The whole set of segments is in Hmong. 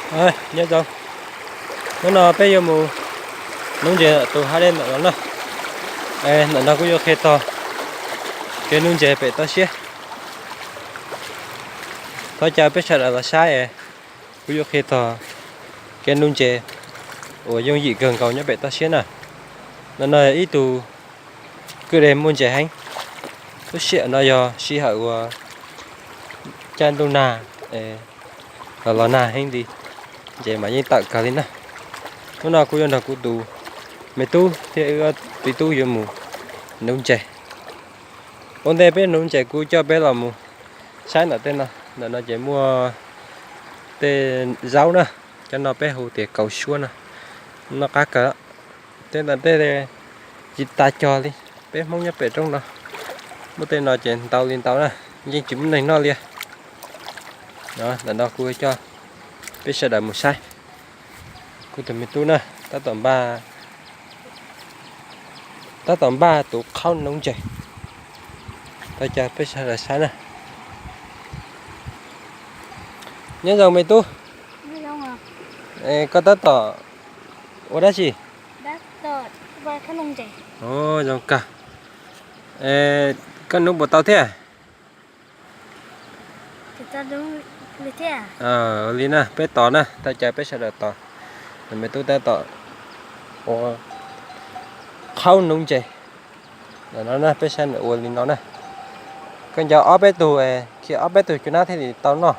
Nyob zoo, hnub no peb yuav mus nuv ntses tus hav dej ntawm no na. Ntawm no kuv yuav qhia txog kev nuv ntses pem toj siab. Thov caw peb sawv daws los saib, kuv yuav qhia txog kev nuv ntses uas yooj yim kawg nkaus nyob pem toj siab na. Ntawm no ib tug kwj deg muaj ntses heev. Lub sij hawm no yog sij hawm uas caij ntuj nag los los nag heev li, ntses mas yeej tawm kawg li na. Hnub no kuv yuav nrog kuv tus me tub thiab wb ob txiv tub yuav mus nuv ntses. Ua ntej peb nuv ntses kuv coj peb los mus saib ntawm tej no. Ntawm no ces muaj tej zaub na, cov no peb hu tias kaus suab no, noj qab kawg. Tej ntawm tej tsis tas cog li, peb Hmoob nyob pem roob no muaj tej no ces ntau li ntau na, yeej tsis muaj neeg noj li. Ntawm no kuv coj peb sawv daws mus saib. Kuv tus me tub na, tab tom npaj, tab tom npaj tus qhaub nuv ntses. Thov caw peb sawv daws saib na. Nyob zoo me tub, koj tab tom ua dab tsi? Zoo kawg. Koj nuv puas tau thiab? Li na, peb tos na, thov caw peb sawv daws tos. Nws me tub tab tom ua qhaub nuv ntses. Ntawm no na, peb saib nws ua li no na. Koj nco ob peb tug, khi ob peb tug cua nab thiaj li tau noj.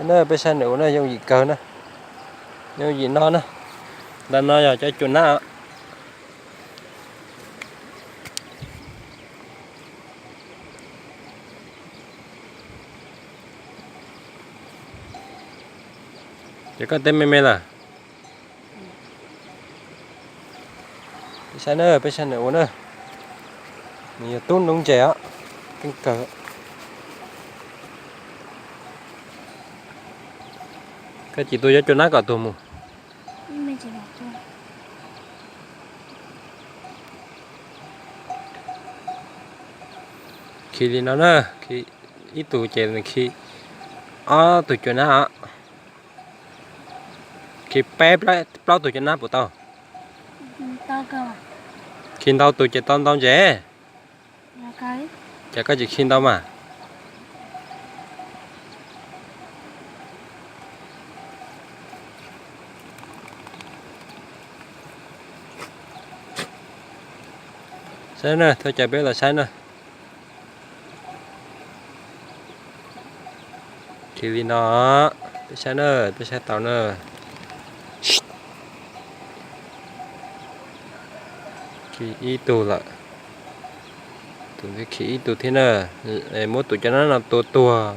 Peb saib nws ua na, yooj yim kawg na, yooj yim no na. Ntawm no yog cov cua nab. Ces koj teb me me lawm. Peb saib na, peb saib nws ua na. Nws yog tub nuv ntses os, keej kawg. Koj tsis tua cov cua nab kom tuag mus. Khi li no na, khi ib tug ces nws khi ob tug cua nab os. Khi peb plaub tug cua nab puas tau? Khi ntau tus ces tau ntau ntses. Ces koj tsis khi ntau mas. Saib na, thov caw peb los saib na. Khi li no, peb saib na, peb saib tau na. Khi ib tug lawm. Tus ntawd khi ib tug thiab na. Muab tus cua nab no tua tuag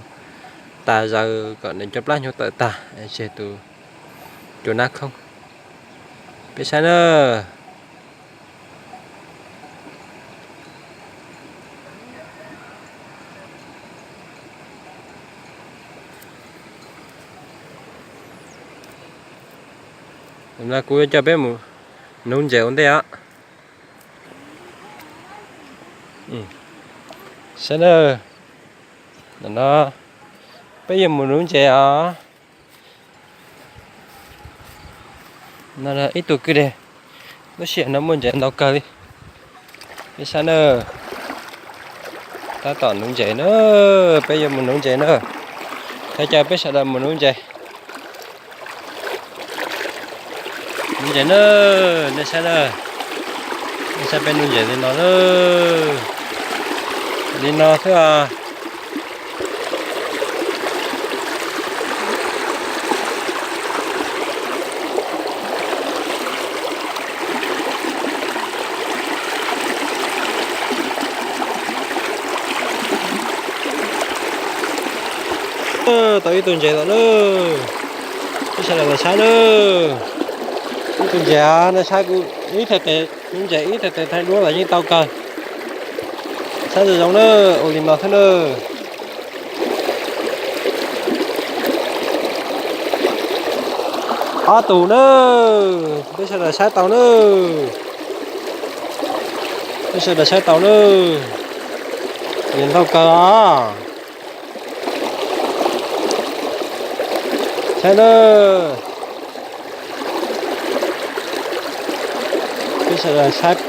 tas zaws kom nws cov plab nyuag tawm tag, tseg tus cua nab khoob. Peb saib na. Kuv yuav coj peb mus nuv ntses ua ntej os. Saib na, no peb yuav mus nuv ntses os. No ib tug kwj deg, lub sij hawm no muaj ntses ntau kawg li. Peb saib na, tab tom nuv ntses na, peb yuav mus nuv ntses na. Thov caw peb sawv daws mus nuv ntses. Nuv ntses na, nej saib na, nej saib peb nuv ntses li no na, li no xwb os. Tau ib tug ntses lawm na, peb sawv daws los saib na. Ib tug ntses, nej saib kuv ib teg tes, ib teg tes thaij duab los yeej tau kawg. Saib zoo zoo na, ua li no xwb na. Ob tug na, peb sawv daws saib tau na. Peb sawv daws saib tau na. Ntses ntau kawg os. Saib na, peb sawv daws saib,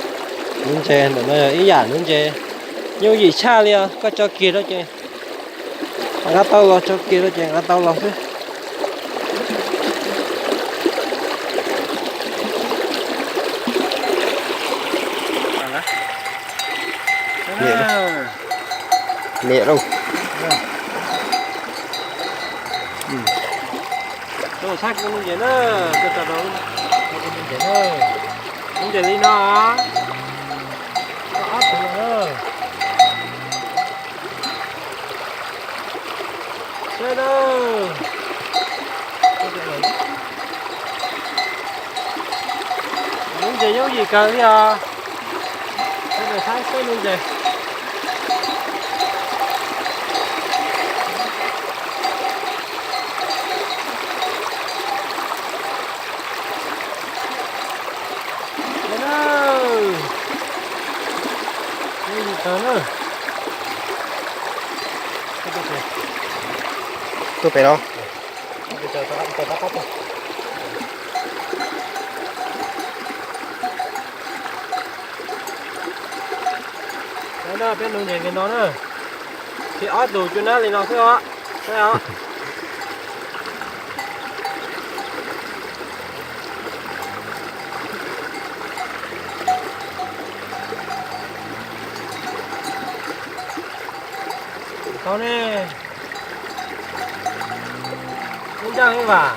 nuv ntses ntawm no yog ib yam nuv ntses yooj yim tshaj li os, koj tso kiag rau ces nqa tau los, tso kiag rau ces nqa tau los xwb. Niam lauj. Tuaj saib kuv nuv ntses na, tuaj tso rau kuv nuv ntses na. Nuv ntses li no, ob tug no na. Saib na. Nuv ntses yooj yim kawg li os. Sawv daws saib, saib nuv ntses. Yooj yim kawg na. Tuaj pem no. Saib na, peb nuv ntses li no na. Tsis ob tug cua nab li no xwb os. Saib os. Tau ne. Ib ncaj ib vam.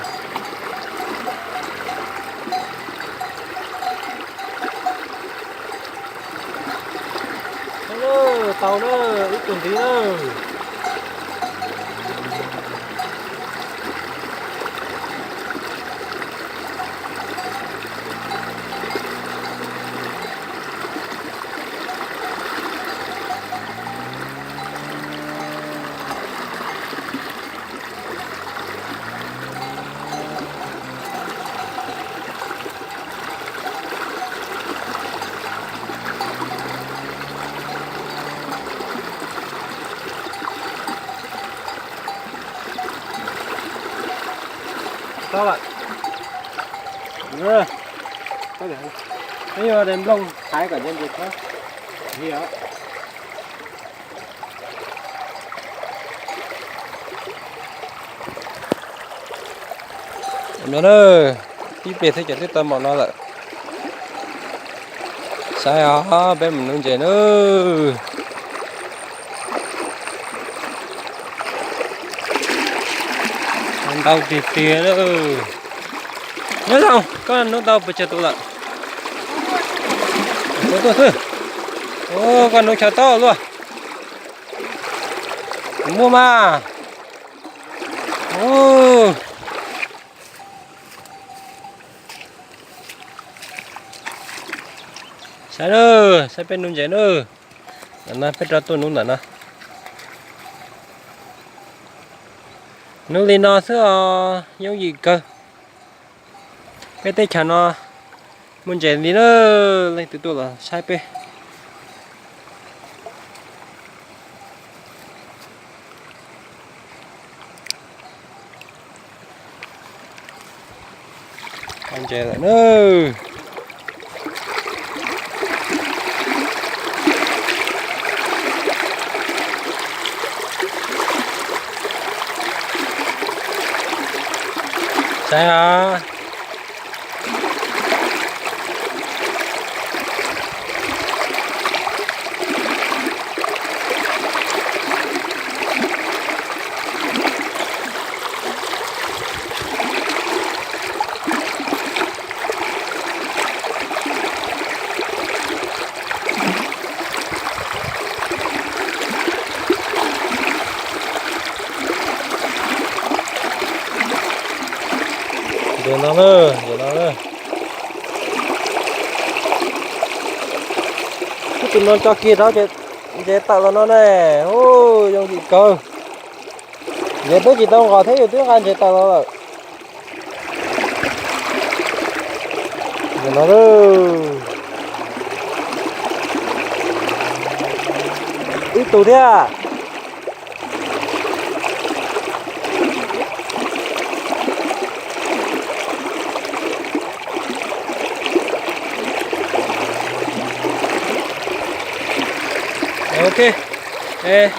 Tau na, ib tug ntxiv na. Tau lawm. Peb yuav de nplooj thaiv kom ntses thab. No na, tib pliag thiab ces twb tau npaum no lawm. Saib os, peb mus nuv ntses na. Ntau tiag tiag lawm. Nyob zoo, koj nuv tau pes tsawg tus lawm? Tuaj xwb. Koj nuv chaw tob luaj. Kuv muaj mas. Saib na, saib peb nuv ntses na. Ntawm no peb rov tuaj nuv ntawm no. Nuv li no xwb os, yooj yim kawg. Peb teb chaws no muaj ntses li na, leej twg tuaj los saib peb. Ntses lawm na. Saib os. Ntses no na, ntses no na. Ib tug no tso kiag rau ces ntses tawm los no ne. Ub, yooj yim kawg. Ntses twb tsis tau nqos thiab yus twb nqa ntses tawm los lawm. Ntses no, ib tug thiab. Ok, e,